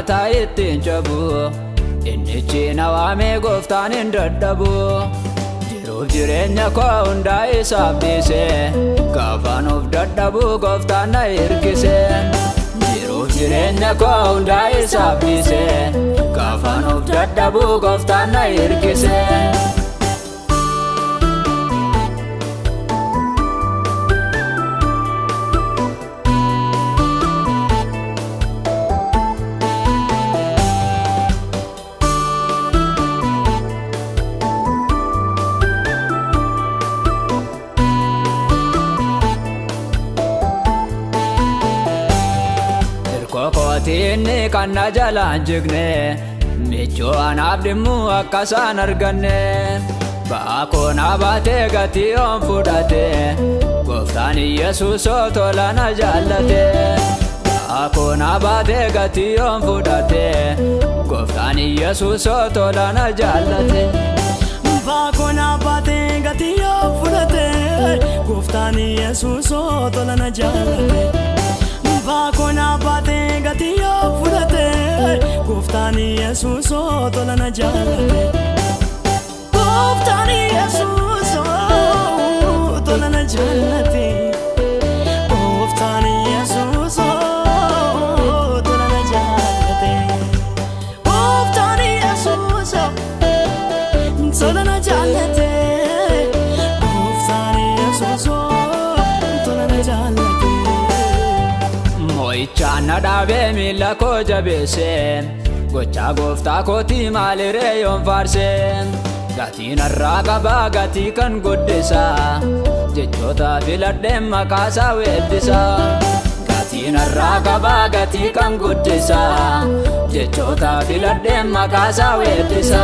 mataa ittiin cabu. Innichi na waamee gooftaan hin dadhabu. Jiruuf jireenya koo hundaa isaaf dhiise. Gaafaan of dadhabu gooftaan na hirkise. Jiruuf jireenya koo hundaa isaaf dhiise. Gaafaan of dadhabu gooftaan na hirkise. Inni kan na jalaan jigne michuu anaaf dhimmu akka isaan arganne. Ba'aa koo na baatee gatii oon fudhate gooftaan Yesuus tola na jaallate. Ba'aa koo na baatee gatii oon fudhate gooftaan Yesuus tola na jaallate. Ba'aa koo na baatee gatii oon fudhate gooftaan Yesuus tola na jaallate. Ba'aa koo na baatee gatii oon fudhate gooftaan Yesuus tola na jaallate. Gooftaan Yesuus tola na jaallate. Gooftaan Yesuus tola na jaallate. Gooftaan Yesuus tola na jaallate. Gooftaan Yesuus tola na jaallate. Mo'ichaan na dhaabee miila koo jabeesse. Gochaa gooftaa kootii maaliree yoon faarse. Gatiin har'aa qabaa gatii kan guddisa. Jechoota filadheen maqaasaa weeddisa. Gatiin har'aa qabaa gatii kan guddisa. Jechoota filadheen maqaasaa weeddisa.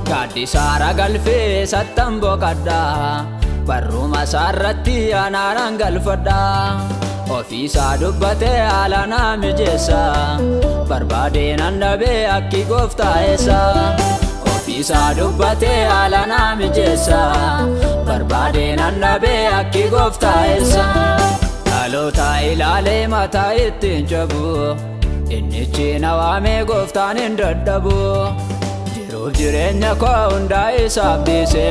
Gaaddisaara galfee sattan boqadha. Barruuma isaarratti anaanaan galfadha. Ofiisaa dubbatee haala naa mijeessa. Barbaadee nan dhabee akki gooftaa eessa. Ofiisaa dubbatee haala naa mijeessa. Barbaadee nan dhabee akki gooftaa eessa. Dhaloota ilaalee mataa ittiin cabu. Innichi na waamee gooftaan hin dadhabu. Jiruuf jireenya koo hundaa isaaf dhiise.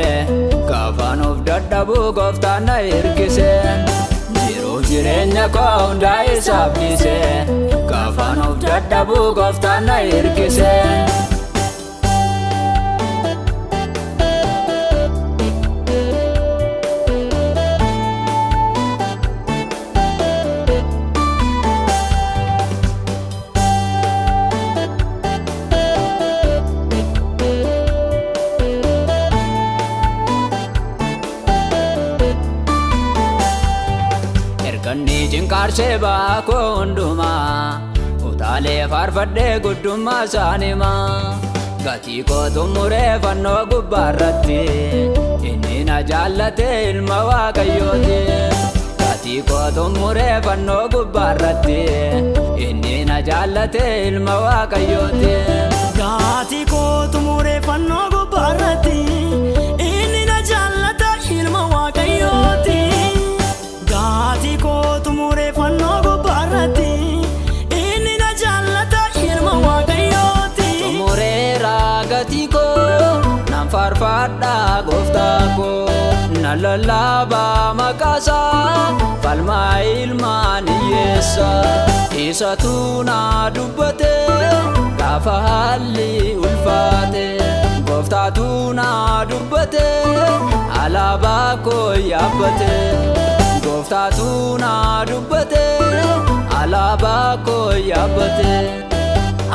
Gaafaan of dadhabu gooftaan na hirkise. Jiruuf jireenya koo hundaa isaaf dhiise. Gaafaan of dadhabu gooftaan na hirkise. Erganni cinqaarsee ba'aa koo hundumaa utaalee faarfadhee guddummaa isaan himaa. Gatii koo xumuree fannoo gubbaarratti inni na jaallate ilma Waaqayyooti. Gatii koo xumuree fannoo gubbaarratti inni na jaallate ilma Waaqayyooti. Gatii koo xumuree fannoo gubbaarratti inni na jaallate ilma Waaqayyooti. Gatii koo xumuree fannoo gubbaarratti inni na jaallate ilma Waaqayyooti. Xumureera gatii koo nan faarfadha gooftaa koo. Na lallabaa maqaasaa falmaa ilmaan hiyyeessa. Isatu na dubbate gaafa haalli ulfaate. Gooftaatu na dubbate alaabaa koo yaabbate. Gooftaatu na dubbate alaabaa koo yaabbate.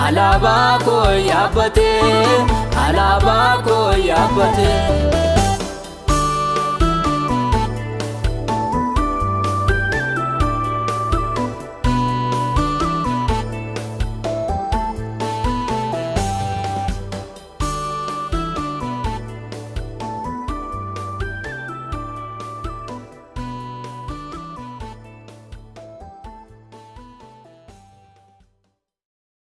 Alaabaa koo yaabbate. Alaabaa koo yaabbate.